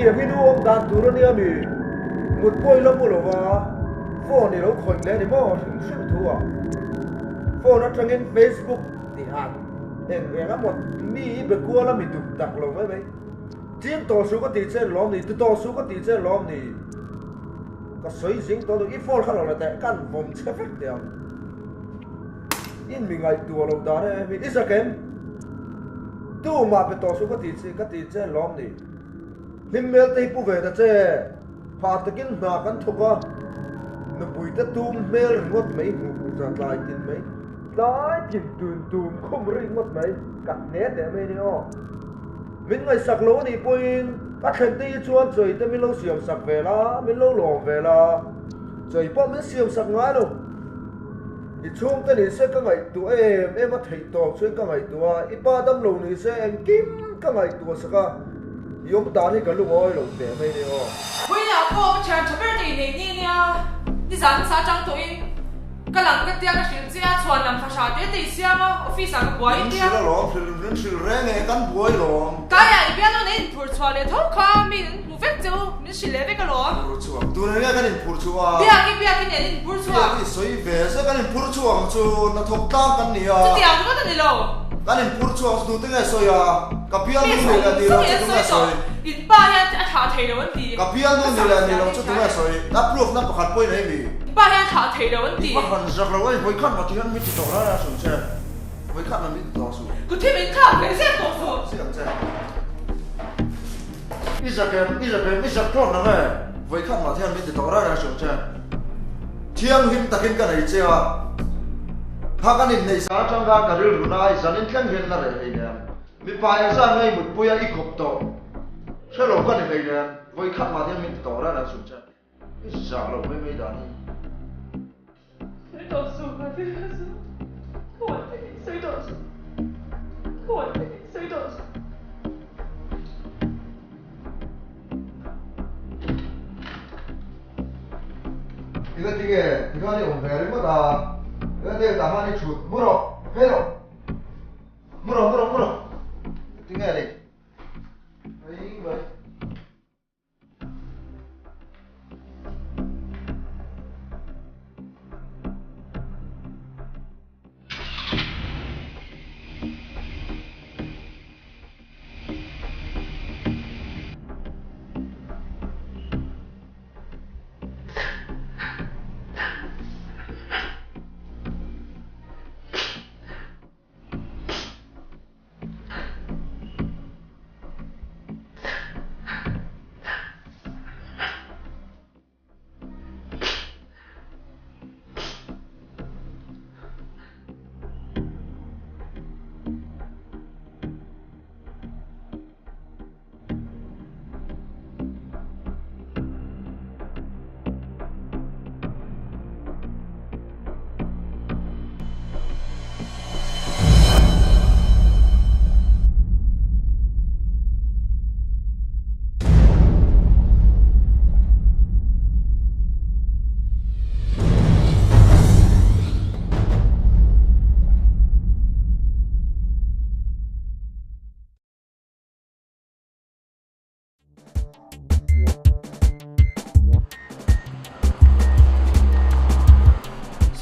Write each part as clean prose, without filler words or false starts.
Hetiang hi nu awm dan tur a nia mi? Mut pawh i la mu lo va, phone i lo khawih leh a ni maw hrim hrim thu ah. Phone atangin Facebook tihah eng eng a maw mi i be kual a mi dup tak lo mai mai. Ching tawh suh ka tih che lawm ni, ti tawh suh ka tih che lawm ni. Ka sawi zing tawh duh, i phone kha lo la teh, kan vawm che vek teh ang. In mi ngaihtuah loh dan em em hi, i zak em? Tumah pe tawh suh ka tih che, ka tih che lawm ni. Hlim hmel te hi pu ve ta che, phah takin hna kan thawk a, nupui te tum hmel ringawt mai hmuh tur zan tlai tin mai, tlai tin tun tum khum rik ngawt mai, ka hne teh mai ni aw. Min ngaihsak lo anih pawhin ka thlen te hi chuan chawi te min lo siam sak ve la, min lo lawm ve la, chawi pawh min siam sak ngai lo. I chhungte ni se ka ngaihtuah em em a theih tawk chuan ka ngaihtuah a, i pa dam lo ni se engkim ka ngaihtuah sak a, i awm dan hi ka lungawi lo teh mai ni aw. Khawiah pawh ka thian tha ber te i nei ni nia, nizan hmasa atang tawhin ka lang ka tia ka hrilh che a, chhuan lam fahra te te i siam a, office ah ka buai Min tia. hrilh alawm, hrilh min hrilh reng e, kan buai lawm. Kaiah i bialnu nei inphur chhuah leh tho kha mi in hmu vek che u. Min hrilh leh vek alawm. Phur chhuak. Tun enge kan inphur chhuah a? Biak i biak i nen inphur chhuak. Biak i sawi ve zet kan inphur chhuak ang chu hnathawk tlang kan ni a. Chutiang ringawt a ni lo. Kan inphur chhuak chu tute nge sawi a? Ka bialnu ni leh ni lo chu tunge sawi? In pa hian a thlah thei lo an ti. Ka bialnu ni leh ni lo chu tunge sawi? A proof na pakhat pawhin ei mi? In pa hian thlah thei lo an ti. I va han zak lo ei, vawikhat ma ti hian min ti tawh lai a sawi che. Vawikhat ma min ti tawh suh. Kuthi min thlak ve zet tawh suh. Siam che. I zak em, i zak em, i zak tawt nang e, vawikhat mah thian min ti tawh reng reng hriam che. Thianghlim takin ka nei che a, kha kan inneih sa atang khan ka rilru na ai zanin thleng hian la reh hleinem. Mipa engzat nge i mutpui a i kawp tawh hre lo ka ni hleinem, vawikhat mah thian min ti tawh reng reng hriam che. I zak lo mai mai dan hi. Sawi tawh suh ka ti ka suh ka huat tak in sawi tawh suh ka huat tak in sawi tawh suh. Ila tinge tikhan i awm ve ringawt a, ila tinge tah khan i thut mu rawh phei rawh mu rawh mu rawh mu rawh tinge ni mai mai.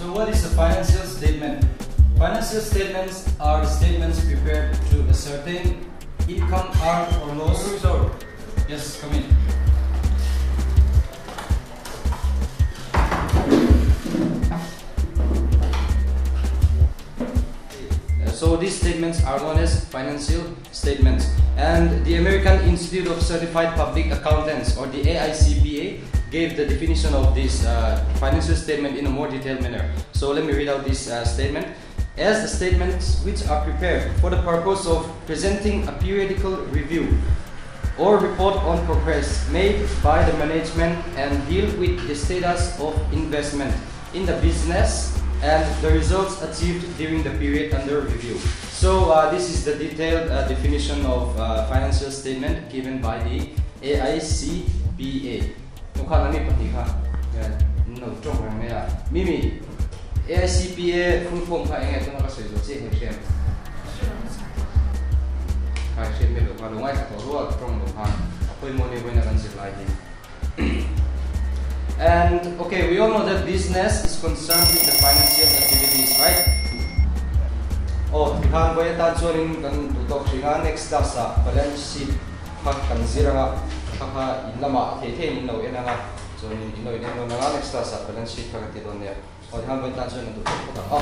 So what is a financial statement? Financial statements are statements prepared to ascertain income, earn or loss. Yes, come in. So these statements are known as financial statements. And the American Institute of Certified Public Accountants or the AICPA gave the definition of this uh, financial statement in a more detailed manner. So let me read out this uh, statement. As the statements which are prepared for the purpose of presenting a periodical review or report on progress made by the management and deal with the status of investment in the business and the results achieved during the period under review. So uh, this is the detailed uh, definition of uh, financial statement given by the AICPA. Mukha nami pahnih kha no tawng reng mai a. Mimi, AICPA full form kha enge tuna ka sawi zawh chiah hian hriam. Khai hriam mai lo kha lo ngaithla tawh rual tawng lo khan. Pawimawh ni vawiin a kan zir lai hi. And okay, we all know that business is concerned with the financial activities, right? Oh, tikhan vawi atan chuanin kan duh tawk hring a, next class ah balance sheet kha kan zir anga, kha kha in lamah thei theiin in lo en anga, chuanin in lo in en dawn anga, next class ah balance sheet kha kan ti dawn nia. Aw tikhan vawi atan chuan kan duh tawk phawt ang aw.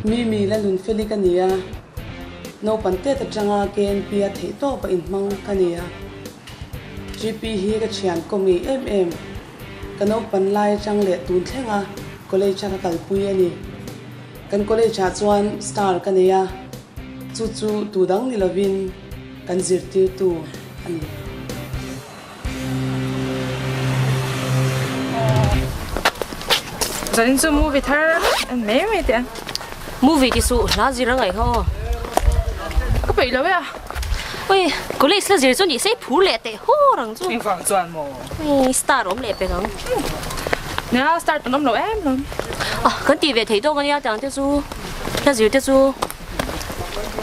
Mimi la Nunfeli ka ni a, naupang tet atanga KNP a theih tawp a inhmang ka ni a. GP hi ka thian kaw ngei em em. Ka naupan lai atang leh tun thlenga college a ka kalpui a ni. Kan college ah chuan star ka nei a. Chu chu tu dang ni lovin kan zirtirtu a ni. Zanin chu movie thar en mai mai teh ang. Movie ti suh hla zir a ngaih kha aw. Ka peih lo e a. Ui college la zir chu nih sei phur leh teh hawr ang chu. Engvang chuan maw? Ui star awm leh pek ang. Nia star pawn awm lo em lawm. Ah kan tih ve thei tawk ania tiang te chu hla zir te chu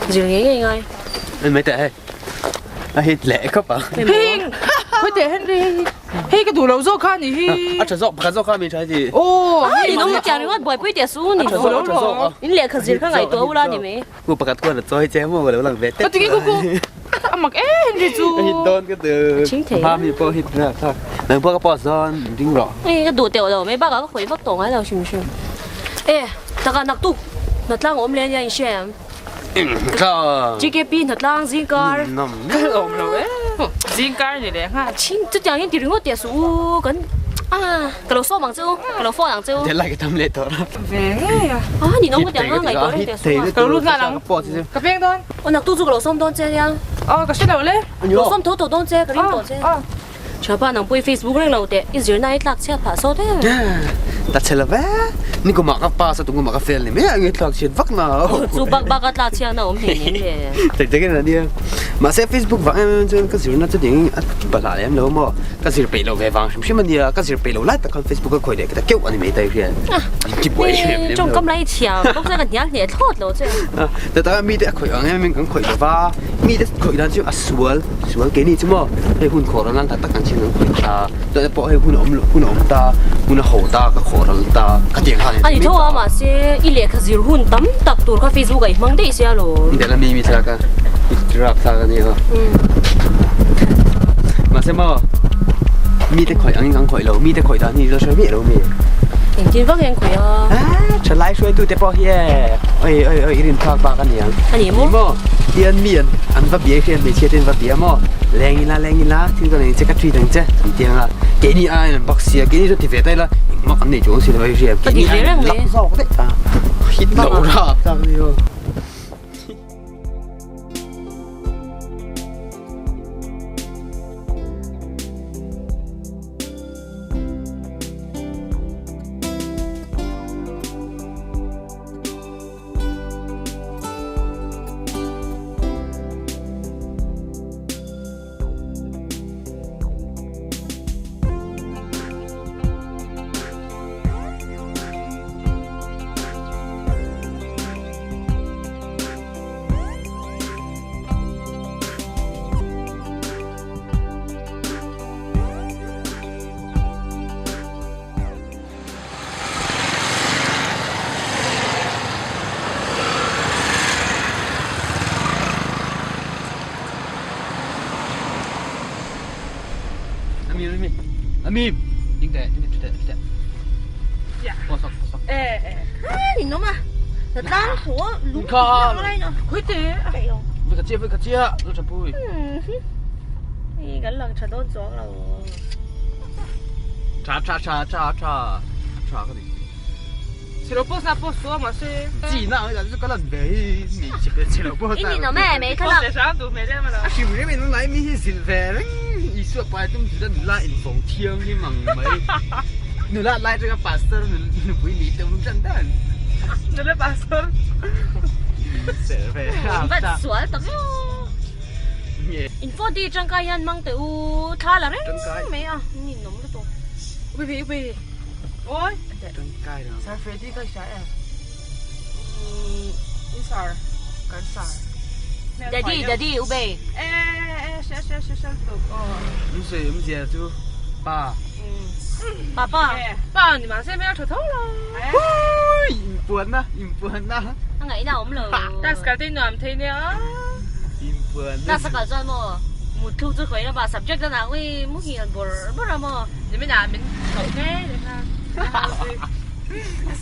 zir ngei ngei ngai. En mai teh hei. A hit leh khawp ang. Hei khawi teh Henry hei hi hei ka duh lo zawk kha a nih hi. A tha zawk pakhat zawk kha mi tha ti. Aw hei in awm chiang ringawt buaipui teh su ni. A tha zawk a tha zawk a. In lehkha zir kha ngaihtuah ula ni mai. Ku pakhat khuan a chawi che maw ka lo lang ve tep. Ka ti ku ku a mak e Henry chu. A hit dawn ka tu. Ching thei. Hma mi pawh hit na tha. Nang pawh ka post dawn ding rawh. Hei ka duh teuh lo mai bakah ka hawi vak tawh ngai lo hrim hrim. E taka naktuk hnatlang awm leh ania in hria em? GKP hnatlang zingkar. Ka awm lo e. Zingkar ni leh nghal. Ching chutiang in ti ringawt teh suh u kan ah ka lo sawm ang che u ka lo phone ang che u. Delai ka tam leh tawh ra. Ve ngei a. Ah ni nawm ka tiang a ngaihtuah reng teh suh a. Ka lo lut nghal ang. Ka peng dawn. Aw naktu chu ka lo sawm dawn che nia. Aw ka hre lo le. Lo sawm tho tawh dawn che ka ring tawh che. Thianpa nang pawh i Facebook reng lo teh, i zirna i tlak chhiat phah sawt em? Ta chhe lo ve, ni kumah ka pass a, tungkumah ka fail ni mai a, enge tlak chhiat vak na. Chu bak bak a tlak chhiat na awm hlei nem le. Tak tak in a nia. Mahse Facebook vang em em chuan ka zirna chu ding a bahlah lem lo maw, ka zir peih lo ve vang hrim hrim a nia, ka zir peih lo lai tak khan Facebook a khawi leh ka ta keuh a ni mai ta i hria. Ti buai em em lem lo. Tawngkam lai i thiam bawk chuan ka hnial hneh thlawt lo che. Ta tak a mite a khawih ang em em kan khawih lo va, mite khawih dan chu a sual sual keini chu maw hei hun khawh ral nan tak tak kan chin an khawih ta chuan pawh hei hun a awm hun a awm ta hun a ho ta ka khawh ral ta ka tiang khan ani tho a mahse i lehkha zir hun tam tak tur kha Facebook ah i hmang daih sia lo indel a mi mi thlalak a i rap thlak a nia mahse maw mite khawih angin kan khawih lo mite khawih dan hi i la hre miah lo mi engtin vak hian khawih a thalai hruaitu te pawh hi e oi oi oi i rin phak bak a niang ani maw Tian mi an an va bia hian hmeichhia te an va bia maw leng ila leng ila thil ka nei che ka treat ang che an ti ang a keini aiin an bak sia keini chu ti ve ta ila engmah kan nei chuang si lo a hria keini aiin lak zawk daih ta hit loh rap tak a ni aw. Ami, ding teh, ding teh, teh, teh. Tha tha tha tha tha tha ka ti. Chhelo post na post chu a mahse. Chi na ang chu ka lan ve hi mi chhelo post In ninawm e mai thlalak. Post leh hram duh hmel em alo. A hrim hrim in lai mi hi zilh ve reng Isua pai tum chu nula invawng thianghlim ang mai. Nula lai atanga pastor nupui ni tum tan tan. Nula pastor. Ser ve. In van sual tak emaw. In phone te hi tangkai hian hmang teh u thla la reng mai a ninawm lutuk. Upi upi. Oi. Tangkai lo. Sir Freddy ka hria em? In sir kan sir. Daddy daddy u bei. E e hria hria hria hria lutuk aw. Min sawi awmzia chu pa. Papa. Pa ni mahse hmel tha tho lo. Hui! Inpuanna inpuanna. A ngaihna awm lo. Class kal te nuam thei nia. Inpuanna. Class a kal chuan maw muthluk chu khawih lama subject danah ui muhil bawrh bawrh a maw. Nimin ah min chhoh ngei leh nghal.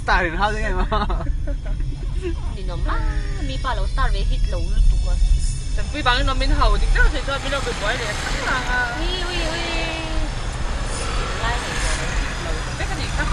Star in hau deuh em a. Ninawm a mi pa lo star ve hit lo lutuk a. Tanpui vangin awm min hau dik deuh thei chuan min lo be buai leh thang lang a. Ui ui ui. Lai nei tawh lo hit lo vek a nih kha.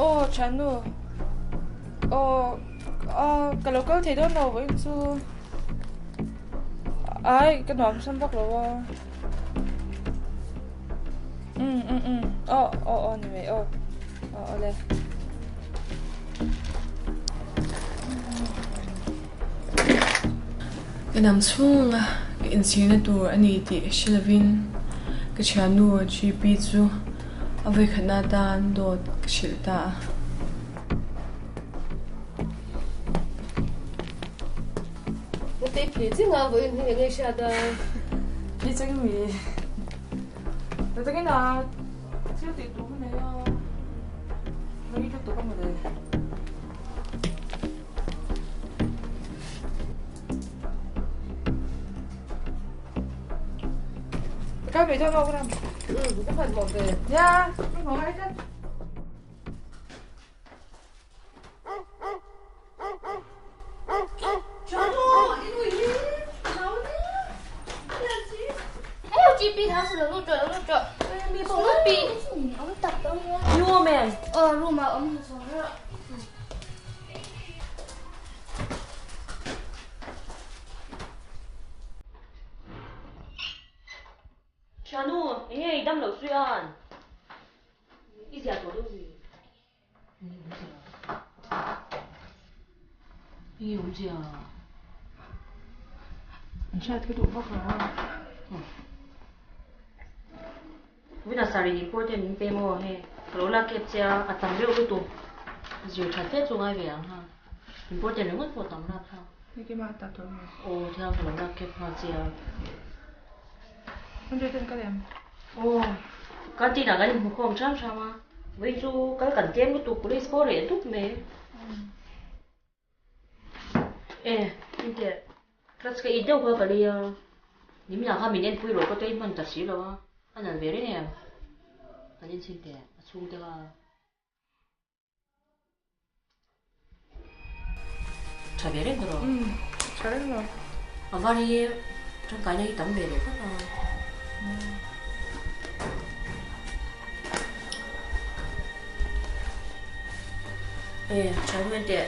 Aw thiannu aw aw ka lo kal thei dawn lo vawiin chu ai ka nuam sam vak lo a um um um aw aw aw ni mai aw aw awle. Ka dam chhunga ka inchhirna tur a ni tih hre lovin ka thiannu GP chu a vawikhatna atan dawt ka hrilh ta a. Nutei phli chinga vawiin hi enge hriat a? Phli cheng mi. Nutei na thil tih tur ka nei a, rei lutuk a mawle. Ka về cho nó làm. Ừ, cũng phải một về. Nha, không có ai hết. Thianu, enge i dam loh chuan i zia tawh deuh ni? Enge awmzia? An hriat ka duh vak lo a. Vina sari important in pe maw hei ka lo la kep che a, a tam reuh lutuk zir that fe chu ngai ve ang ha, important ringawt pawh tam lak thlak. Hei keimah a ta tur maw? Aw thiang ka lo la kep nghal che a. Hundred ten ka lem. Aw canteen ah kan inhmu khawm hram hram a, vawiin chu kal kan tlem lutuk police pawh reh dup mai. E inteh class ka it deuh kha ka lei a, niminah khan min enpui rawh ka tei hman ta si lo a, a nalh ve reng em? Kan enchhin teh a chhungte kha. Tha ve reng rawh. Umm tha reng lo. A var hi tangkaina hi tam ve leh tlat a. E tha reng teh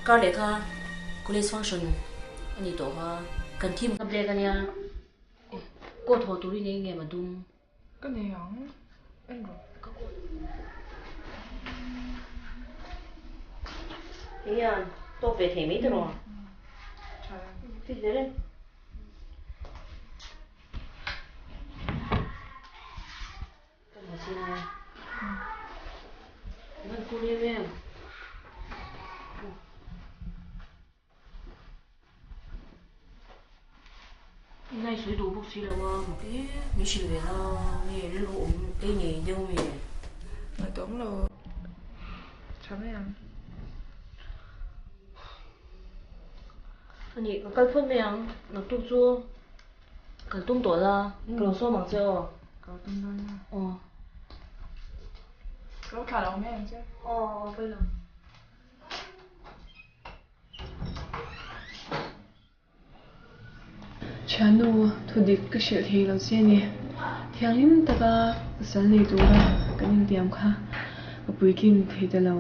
kar leh kha college function a ni tawh kha kan theme kha black a nia coat haw turin eng nge ma dum. Ka nei ang, en rawh. Ka coat. Hei hian tawp ve thei mai ta rawh. Tha reng. Fit ve reng. Ka hmu chiang e. Van cool em em. Nai sawi duh bawk si lo a, mak e, min hrilh ve la, nge rilru awm ei nei deuh nge? Ngaihtuah awm lo, tha mai ang. Ani, ka kal phawt mai ang, naktuk chu kal tum tawh la, ka lo sawm ang che aw. Ka lo tum dawn nia. Aw. Ka lo thlah lo mai ang che. Aw, aw, pawi lo. Thiannu, thudik ka hrilh thei lo che ni. Thianghlim taka pasal nei tura kan intiam kha ka puitlin thei ta lo.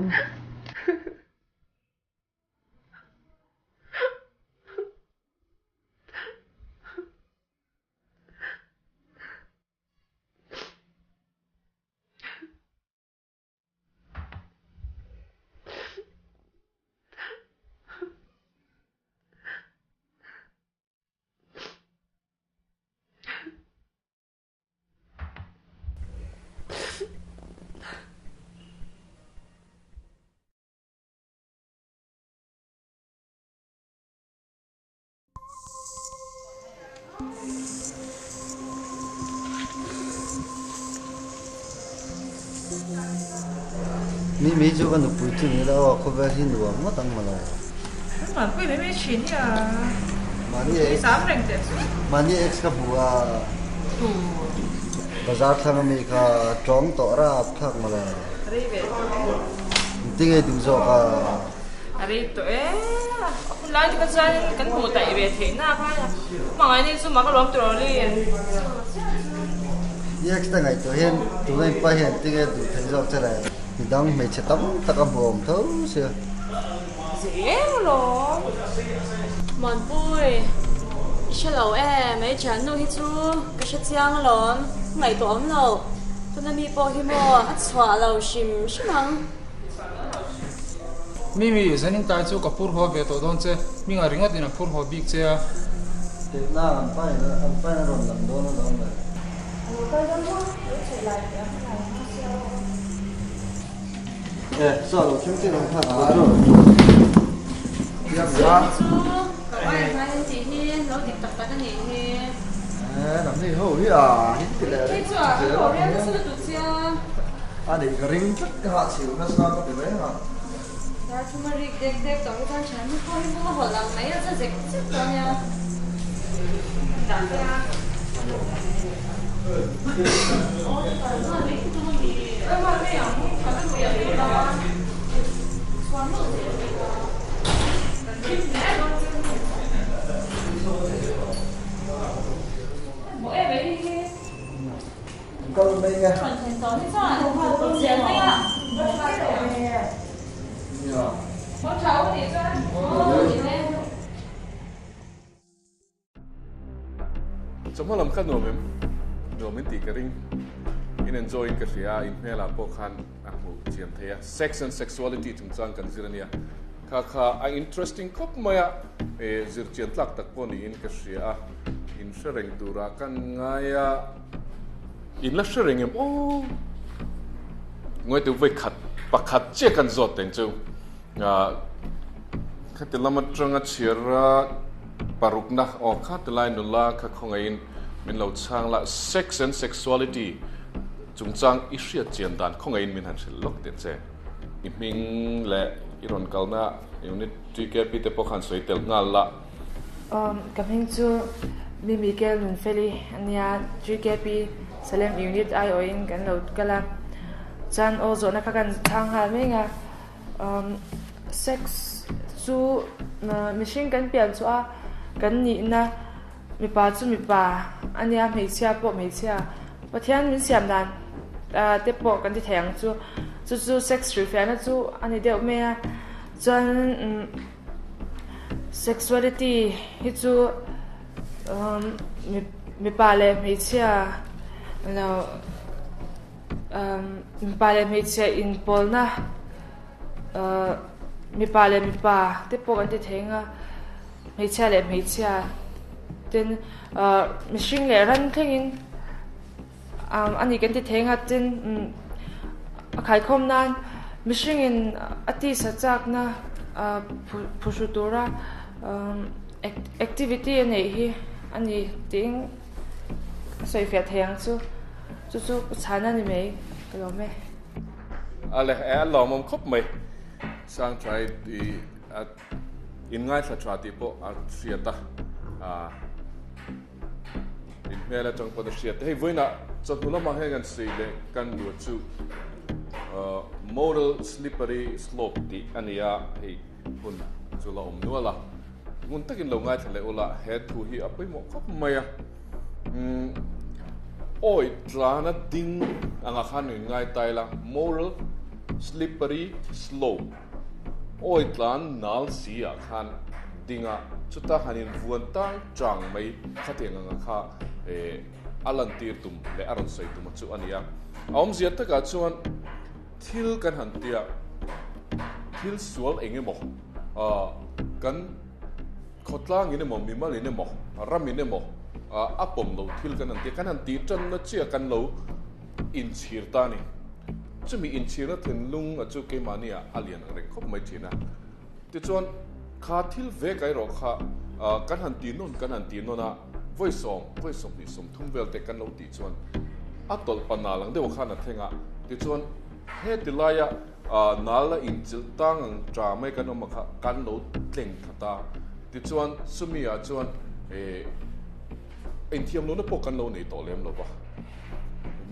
Mi mi chu ka nupui chu ni lo a, khawvel hi nuam ngawt ang mawle. Mahni mai mai thin hi a. Mahni ex. Mahni ex ka hmu a. Bazar thlang ami kha tawng tawh rap thlak mawle. Engtin nge duh zawk a. A rei tawh e. A hun lai te kha chuan kan hmuh taih ve theih nak a, hmangaih ni chu mak alawm tur awli. EX te ngaihtuah hian tuna in pa hian tinge duh theih zawk che le? Midang hmeichhe tam tak a hmu awm tho sia. Zei em alawm. Muanpui, i hre lo em? Hei thiannu hi chu ka hre chiang alawm, ka ngaihtuah awm lo. Tuna mi pawh hi maw a chhuah lo hrim hrim ang. Mimi, zanin tai chu ka phur haw ve tawh dawn che, hminga ringawt in a phur haw bik che a. Tehna an pain an pain a rawn lang dawn alawm le. A lo kal dawn maw? Lo chhe lai teh a hmangai hma sia aw. E, saw lo thleng chiah ang kha a chu. Sawi chu ka uai hmai an tih hi lo dik tak tak a nih hi. E, nangni ho hi a hin ti leh Hei chu a ka ho rial nasa lutuk chia. A nih ka ring tlat ka hahchhiu nasa ka ti reng a. Dar thuma rik dek dek tawh hi chuan thian hi pawh hi mum a hawlh ang mai a za zek zek tawh a nia. Chawhma lam kha nuam em? Nuam in tih ka ring. In enjoy in ka hria a, in hmelah pawh khan a hmuh chian thei a. Sex and sexuality chungchang kan zir a nia. Kha kha a interesting khawp mai a, zir chian tlak tak pawh niin ka hria a. In hre reng turah kan ngai a, in la hre reng em aw? Ngawitu vawi khat pakhat chiah kan zawt teng chu khati lam atanga chhiar a parukna aw kha tilai nula kha khawngaihin min lo chhang la sex and sexuality chungchang i hriat chian dan khawngaihin min han hrilh lawk teh che. I hming leh i rawn kalna unit TKP te pawh khan sawi tel nghal la. Ka hming chu Mimi Kel Nunfeli a nia, GKP Salem Unit aiawhin kan lo kal a, chuan aw zawhna kha kan chhang nghal mai ang a, sex chu mihring kan pian chhuah a kan nihna mipa chu mipa a nia, hmeichhia pawh hmeichhia, Pathian min siam dan te pawh kan ti thei ang chu, chu chu sex hrilhfiahna chu a ni deuh mai a, chuan. Sexuality hi chu mipa leh hmeichhia lo mipa leh hmeichhia inpawlna mipa leh mipa te pawh kan ti thei ang a, hmeichhia leh hmeichhia ten mihring leh ran thlengin a ni kan ti thei ang a, tin a khaikhawm nan mihringin a tisa chakna phuhru tura activity a neih hi a ni tiin a sawi fiah thei ang chu, chu chu chhana ni mai ka lawm e. A le e a lawmawm khawp mai Sangthai i a inngaithla tha tih pawh a hriat a. In hmel atang pawn a hriat. Hei vawiinah chawhnu lamah hian kan sawi leh kan duh chu moral slippery slope tih a ni a, hei hun chu la awm nual a. Ngun takin lo ngaithla leh ula, he thu hi a pawimawh khawp mai a. Awi tlana ding anga khan in ngai ta ila, moral slippery slope. Awi tlan nal si ah khan ding a, chuta han in vuan tang chang mai khatiang anga kha a lantir tum leh a rawn sawi tum a chu a ni a. A awmzia takah chuan thil kan han tia, thil sual eng emaw kan khawtlang in emaw, mimal in emaw, ram in emaw a pawm loh thil kan han tia, kan han tih tanna chiah kan lo inchhir ta a ni. Chumi inchhirna thinlung a chu keimahni ah a lian ang reng khawp mai thin a. Tichuan, kha thil ve kai rawh kha kan han ti nawn kan han ti nawn a, vawi sawm, vawi 20, 30 vel te kan lo tih chuan a tawlh pa nal ang deuh khan a thleng a. Tichuan, heti laia nal a inchilh tang ang ta mai kan awm a kha kan lo tleng that a. Tichuan, chumi ah chuan inthiam lohna pawh kan lo nei tawh lem lo va.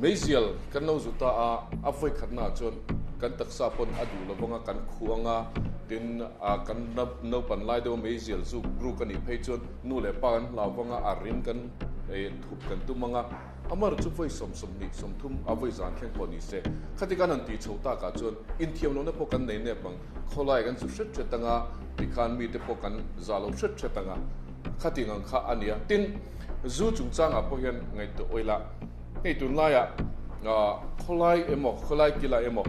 Meizial kan lo zu ta a, a vawi khatnaah chuan kan taksa pawn a duh lo vang a, kan khuh ang a, tin kan naupan lai deuha meizial zuk ruk a nih phei chuan nu leh pa kan hlau vang a, a rim kan thup kan tum ang a, amar chu vawi 20, 30 a vawi zan thleng pawh ni se. Khati kan han tih chho takah chuan inthiam lohna pawh kan nei nep ang, khawlai kan zu hret hret ang a, tikhan mite pawh kan zah lo hret hret ang a, khati ang kha a ni a, tin. Zu chungchangah pawh hian ngaihtuah awih la, hei tunlaiah khawlai emaw khawlai kila emaw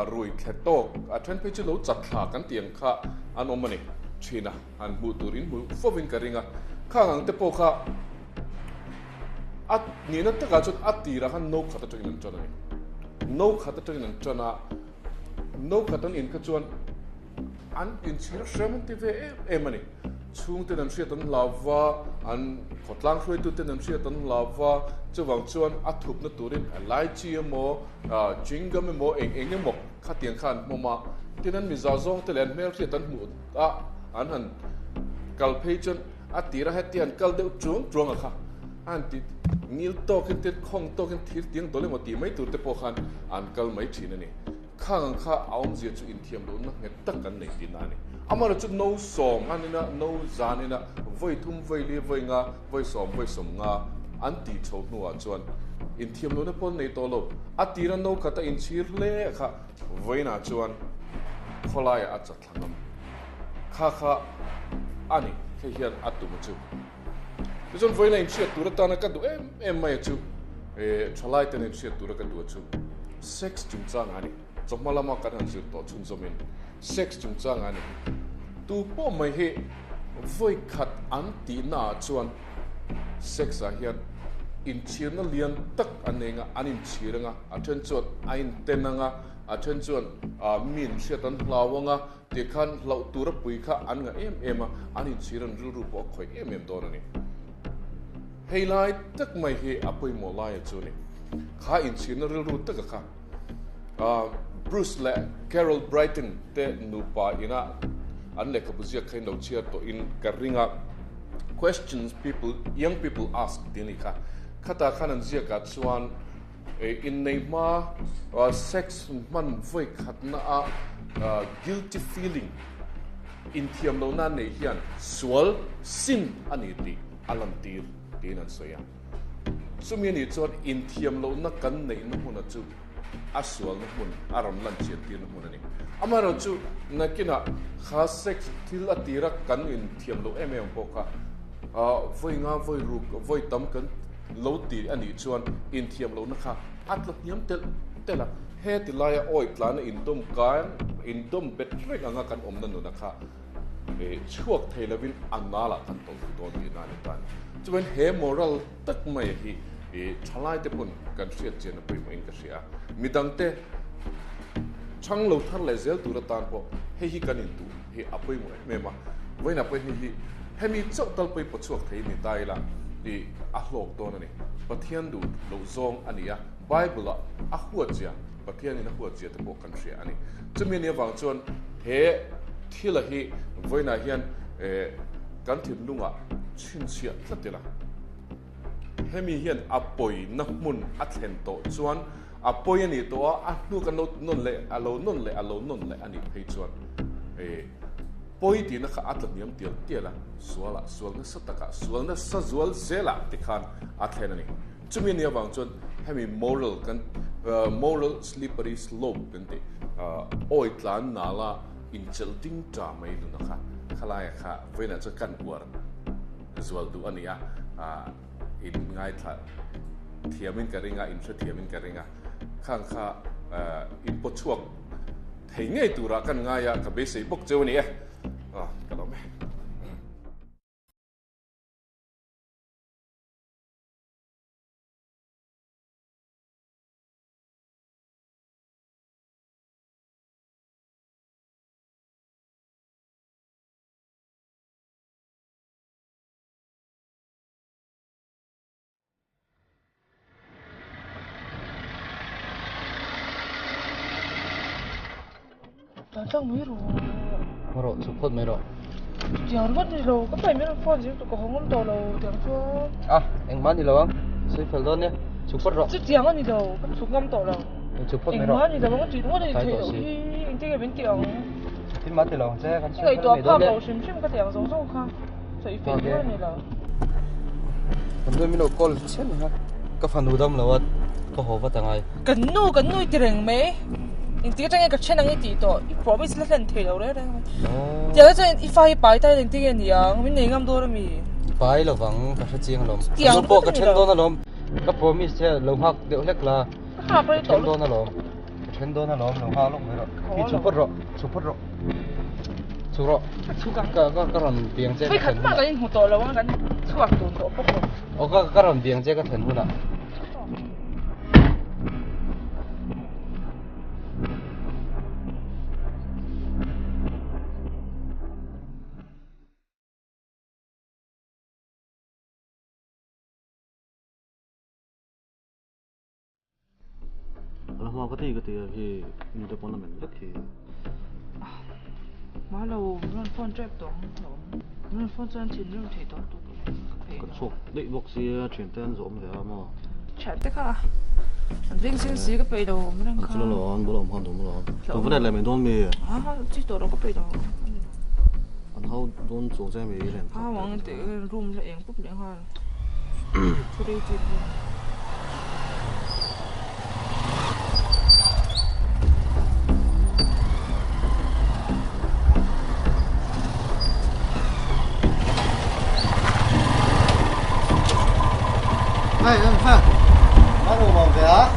rui thle tawk a then phei chu lo chat thla kan tih ang kha an awm a ni thin a, han hmuh tur in hmu fovin ka ring a, khang ang te pawh kha a nihna takah chuan a tirah khan no khat atangin an tan a ni. No khat atangin an tan a, no khat an in kha chuan An inchhir hrem an ti ve em em a ni. Chhungten an hriat an hlau va, an khawtlang hruaituten an hriat an hlau va, chuvang chuan a thupna turin lychee emaw, chewing gum emaw eng eng emaw khatiang kha an hmawm a. Tin an miza zawngte leh an hmelhriat an hmuh a, an han kal phei chuan a tir a heti an kal deuh chuang chuang a kha a han ti ngil tawkin tin khawng tawkin thir tiang dawl emaw tih mai tur te pawh khan an kal mai thin a ni. Khang ang kha a awmzia chu inthiam lohna nghet tak kan nei tihna a ni. Amaherawh chu no sawm an ina, no zan ina, vawi thum, vawi li, vawi nga, vawi sawm, vawi sawm nga an tih chho hnuah chuan inthiam lohna pawh an nei tawh lo. A tira no khat a inchhir hle kha vawiinah chuan khawlaiah a chat thla ngam. Kha kha a ni, hei hian a tum chu. Tichuan vawiina inhriat tur atana ka duh em em mai a chu, thalai ten inhriat tura ka duh a chu sex chungchang a ni. Chawhma lama kan han zir tawh chhunzawmin sex chungchang a ni. Tu pawh mai hi vawi khat an tihna ah chuan. Sex ah hian inchhirna lian tak an nei anga, an inchhir anga, a then chuan a inten anga, a then chuan mi inhriat an hlau anga, tikhan hlauh tura pui kha an ngah em em a, an inchhir an rilru pawh a khawih em em dawn a ni. Hei lai tak mai hi a pawimawh laia chu a ni. Kha inchhirna rilru taka kha Bruce leh Carol Brighton te nupa ina an lehkhabu ziak kha in lo chhiar tawhin ka ring a, Questions people, young people ask tih a nih kha. Khatah khan an ziakah chuan inneih hma sex hman vawi khatna a guilty feeling, inthiam lohna neih hian sual, sin, a ni tih a lantir tiin an sawi a. Chumi anih chuan inthiam lohna kan neihna hmuna chu a sualna hmun, a rawn lan chian tirna hmun a ni. Amaherawh chu nakinah kha sex thil a tira kan inthiam loh em em pawh kha vawi nga, vawi ruk, vawi tam kan lo ti a nih chuan inthiam lohna kha a tla hniam telh telh a. Heti laia awi tlana indawm kan, indawm bet reng anga kan awmna nuna kha chhuak thei lovin a nalah kan tawlh thlu dawn tihna a ni ta a ni. Chuan he moral tak mai hi thalaite pawn kan hriat chian a pawimawhin ka hria a, midangte chhang lo thar leh zel tur atan pawh hei hi kan intuh hi a pawimawh em em a, vawiinah pawh hei hi hemi chauh tal pawhin paw chhuak thei ni ta ila a hlawk dawn a ni. Pathian duh loh zawng a ni a, Bible-ah a huatzia, Pathianin a huatzia te pawh kan hria a ni. Chumi anih avang chuan he thila hi vawiinah hian kan thinlungah chhinchhiah tlat ila, hemi hian a pawina hmun a thlen tawh chuan a pawi a nih tawh a, a hnu kan lo nawn leh, a lo nawn leh, a lo nawn leh a nih phei chuan pawi tihna kha a tla hniam tial tial a, sualah, sual nasa takah, sual nasa zual zelah tikhan a thlen a ni. Chumi nia vang chuan hemi moral kan moral slippery slope kan tih awi tlan nala inchelh ding ta mai nuna kha khalaia kha vawiinah chuan kan uar zual duh a ni a, in ngaithla thiamin ka ring a, in hre thiamin ka ring a, khang kha in paw chhuak thei ngei turah kan ngai a, ka beisei bawk cheu a ni e, ka lawm e. Tlang mai rawh. Rawh chhuk phawt mai rawh. Tiang ringawt ni lo, ka pai mai phone zing tu ka hawng awm tawh lo tiang chuan. A, engmah ni lo ang, sawi fel dawn nia, chhuk phawt rawh. Chu tiang a ni lo, ka chhuk ngam tawh lo. Chhuk phawt mai rawh. Engmah ni lo ang, a tih ringawt a ni thei loh hi, engtin nge min tih ang. Tin mah ti lo ang che, kan sawi fel mai dawn nia. Ngaihtuah phak lo hrim hrim ka ti ang zawng zawng kha, sawi fel ringawt a ni lo. Kan nu min lo call chiam mai kha, ka fanu dam lo a, ka haw vat angai. Kan nu, kan nu i ti reng mai. Engtik atangin ka then ang i tih tawh, i promise la hlen thei lo reng reng mai. Tiang te chuan i fa hi pai ta ila engtin nge ni ang, min nei ngam dawn ami? Pai lovang, ka hre chiang alawm. Ka nu pawh ka then dawn alawm, ka promise che lo nghak deuh hlek la. Ka nghak rei tawh lutuk. Ka then dawn alawm, ka then dawn alawm, lo nghak lawk mai rawh. Hi chhu phawt rawh, chhu phawt rawh. Chhu rawh. Ka chhuk ang. Ka ka ka rawn biang che. Vei khat mah kan inhmu tawh lo ang, kan chhuak tun tawh bawk lo. Aw ka ka rawn biang che ka thlen hunah. Ala hma ka ti ka ti a hi mi te pawn a men vek hi. Hma lo rawn phone tep tawh ang hlawm. Rawn phone chuan thinrim thei tawh lutuk Ka chhuak daih bawk sia thiante an zawm ve a maw. Thiante kha an veng seng si ka peih lo awm reng kha. An chula lo an bula awm khan duh maw lo. Ka va let leh mai dawn mi. Ha ha chi tawh lo ka peih lo. An hau dawn chuang che mi len. Ha wang te room la eng pup leh nghal. Thu rei chi pawh. Hei em ha Bắt đầu màu về á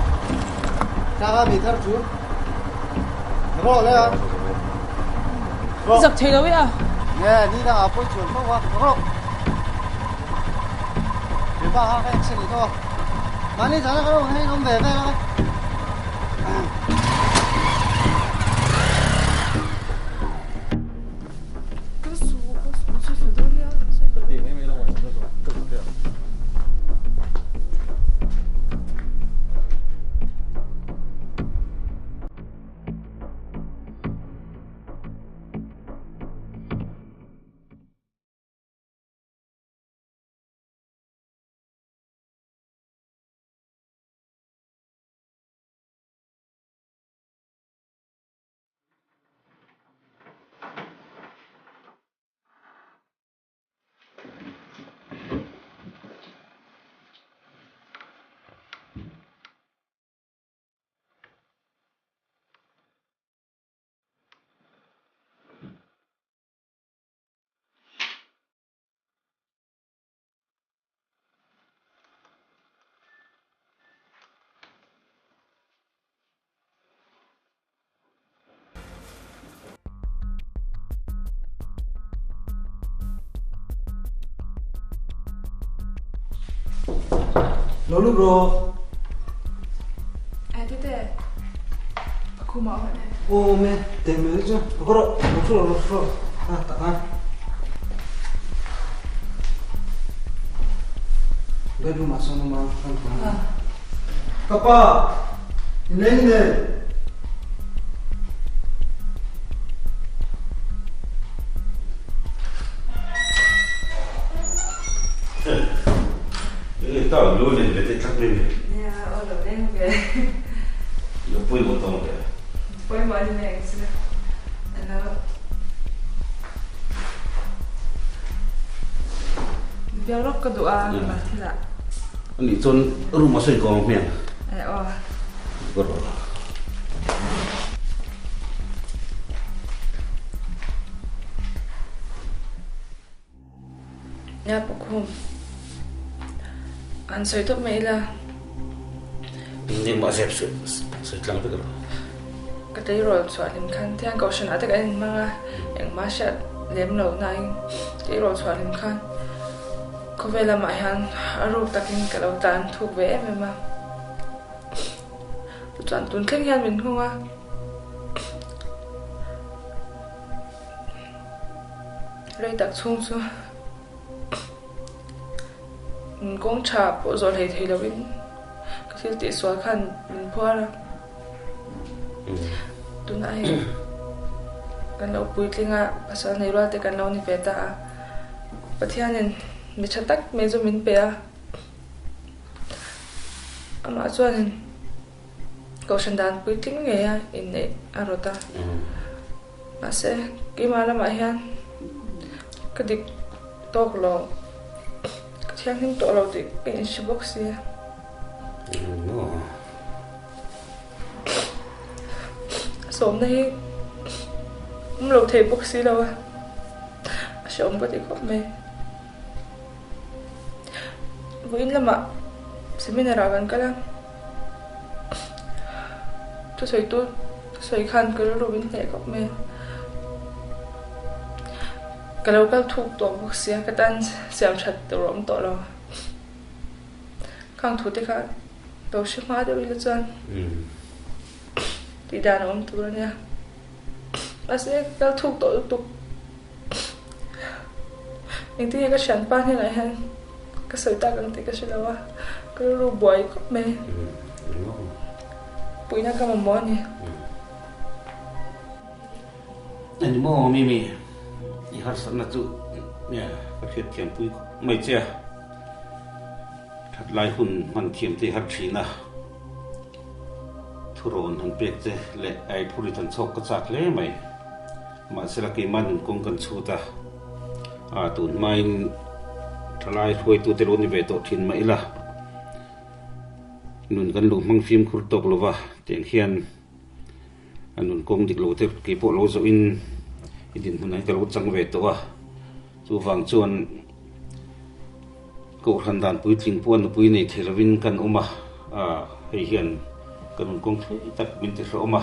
Cha ha bị thar chú Rồi le a Giặc thei lo e a Nge ni dang ah pawh chuan fo a Rawh. pa kha ka accident leh tawh a. Mahni zana ka lo awm hian in awm ve vel a. Lo lut rawh. Eh tete. A khum ah awm e. Aw awm e, teh mai chu. Lo kawr rawh, lo thu rawh, lo thu rawh. A tak a. Bedroom ah sawn awm a, kan kawm a. Ka pa, i leng nen. Enge ta lo len ve teh tlat mai ni. Nia, aw lo leng ve. Lo pawimawh tawng ve. Pawimawh a ni mai ang chu. Alo. Biak lawk ka duh a, mah thil ah. Anih chuan room ah sawi kawng ang hmiang. Eh aw. Ka rawh. Nia Pakhum, an sawi tawp mai ila. Engmah zep sawi tlang vek rawh. Ka tleirawl chhuah hlim khan tiang kohhran ah te kan inhmang a, engmah hriat lem lo nain tleirawl chhuah hlim khan khawvel lamah hian a ruk takin ka lo tlan thuk ve em em a. Chuan tun thleng hian min nghawng a. Rei tak chhung chu kawng tha pawh zawh hlei thei lovin ka thil tih sual khan min phuar a. Tunah hei kan lo puitling a, pasal nei rual te kan lo ni ve ta a. Pathianin mi tha tak mai chu min pe a. Amah chuanin Kohhran dan puitling ngei a inneih a rawt a. Mahse, keimah lamah hian ka dik tawk lo, ka thianghlim tawh lo tih ka inhre bawk si. A sawmna hi awm lo thei bawk si lo a, a hrehawm ka ti khawp mai. Vawiin lamah seminar ah kan kal a, thusawi tu thusawi khan ka rilru min hneh khawp mai a, ka lo kal thuk tawh bawk sia ka tan siam that tur a awm tawh lo, khang thu te kha lo hre hma deuh ila chuan tih dan a awm tur a nia, mahse ka kal thuk tawh lutuk. Engtin nge ka hrianpa hnenah hian ka sawi tak ang tih ka hre lo a, ka rilru buai khawp mai. Puihna ka mamawh a ni. Eng maw Mimi, i harsatna chu ka hriatthiam pui khawp mai che a, that lai hun hman thiam te i har thin a, thurawn han pek che leh a ei phur i than chhawk ka chak hle mai. Mahsela keimah nun kawng kan chhut a, a tun hmain thalai hruaitute lo ni ve tawh thin mah ila, nun kan lo hmang fimkhur tawk lo va, tiang hian a nun kawng dik lo te keipawh lo zawhin i dinhmun ah hi ka lo chang ve tawh a, chuvang chuan Kohhran dan puitling pawh a nupui nei thei lovin kan awm a, hei hian ka nun kawng thui tak min ti hlawm a.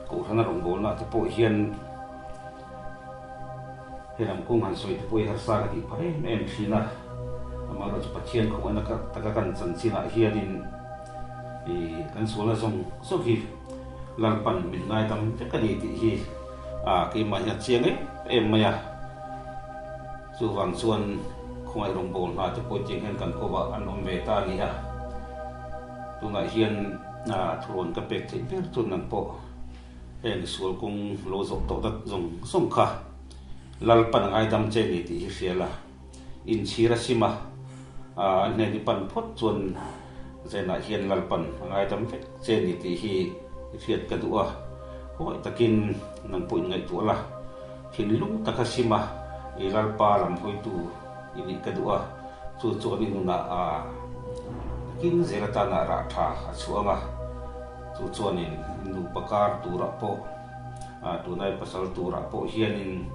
Kohhrana rawngbawlna te pawh hian helam kawng han sawi te pawh hi harsa ka tih phah em em thin a. Amaherawhchu Pathian khawngaihna taka kan chanchinah hianin i kan sualna zawng zawng hi Lalpan min ngaidam vek a ni tih hi keimah hian a chiang em em mai a. Chuvang chuan khawngaih rawngbâwl hna te pawh tiang hian kan kawvah an awm ve ta a ni a. Tunah hian thurawn ka pek theih ber chu nang pawh heng sual kawng lo zawh tawh dat zawng zawng kha Lalpan a ngaidam che ni tih hi hria la. Inchhir a sim a, a hnen i pan phawt chuan Zenah hian Lalpan a ngaidam vek che ni tih hi i hriat ka duh a. Huai takin nang pawh inngaihtuah la. Thinlung taka sim a, i Lalpa lam hawitu i nih ka duh a, chu chuan i nunah a king zel atana rah tha a chhuah ang a, chu chuanin nupa kar turah pawh, tunai pasal turah pawh hianin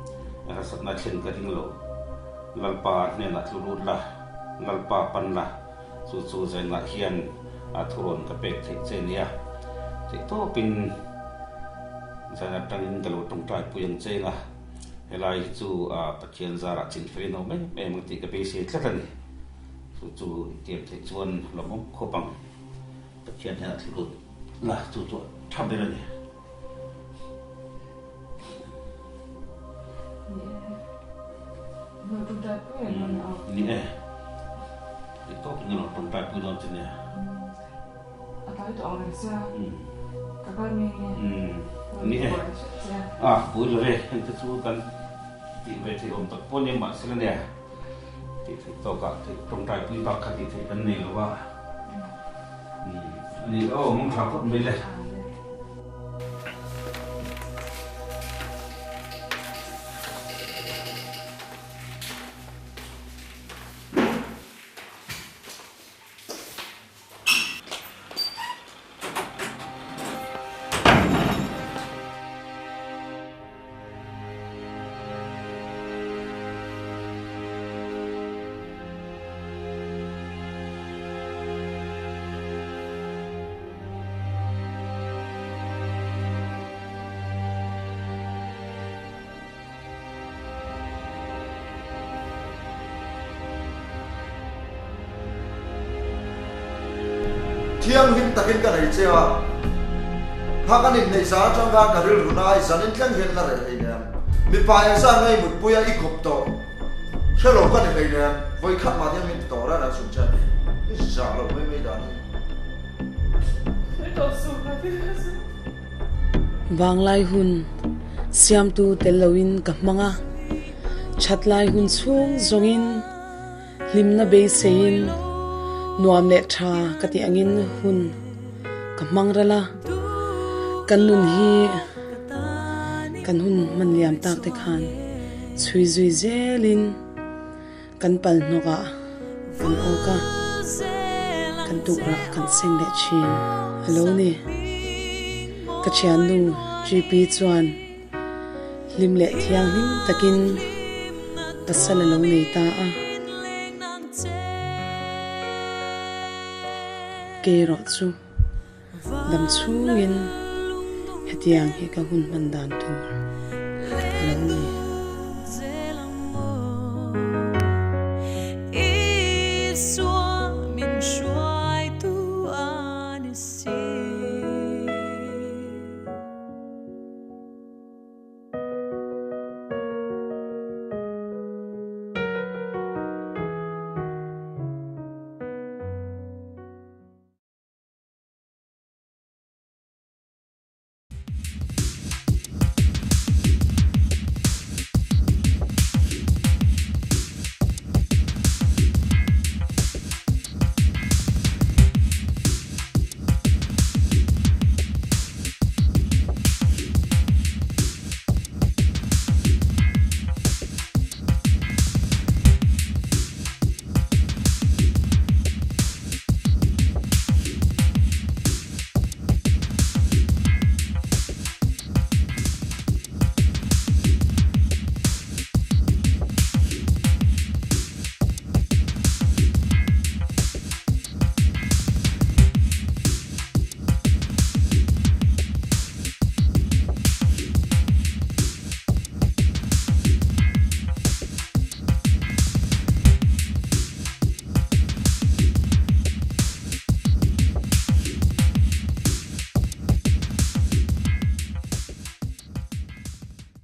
harsatna thlen ka ring lo. Lalpa hnenah tlu lut la, Lalpa pan la, chu chu zainah hian a thurawn ka pek theih che nia. Theihtawpin zain atangin ka lo tawngtai pui ang che nga, helai hi chu Pathian zarah chinfel in awm em em ang tih ka beisei tlat a ni. Chu chu i tiam theih chuan lawmawm khawp ang. Pathian hian a thlu lut la, chu chu a tha ber a ni. Ni e, dik tawk in lo tawngtai pui dawn che nia. A tlai tawh ang reng sia, ka kal nge nge. Ni e, a pui lo ve, heng te chu kan tih ve theih awm tak pawh nia mahse la nia, tih theih tawkah tawngtai pui bak kha tih theih kan nei lo a. Ani aw mung tha phawt mai le. Thianghlim takin ka nei che a, kha kan inneih zan atang khan ka rilru nai zanin thleng hian la reh hleinem. Mipa engzah nge i mutpui a i kawp tawh? Hre lo ka ni hleinem, vawi khat mah hian min ti tawh reng ang chhun che. I zah loh mai mai dan hi. Vanglai hun siamtu tel loin ka hmang a, thatlai hun chhung zawngin hlimna beiseiin nuam leh tha ka tih angin hun ka hmang ral a, kan nun hi kan hun hman liam tak te khan chhui zui zelin Kan pal hnawkah kan awk a, kan tukrah kan seng leh thin a lo ni. Ka thiannu GP chuan hlim leh thianghlim takin pasal a lo nei ta a. Kei erawh chu dam chhungin hetiang hi ka hun hman dan tur a lo ni.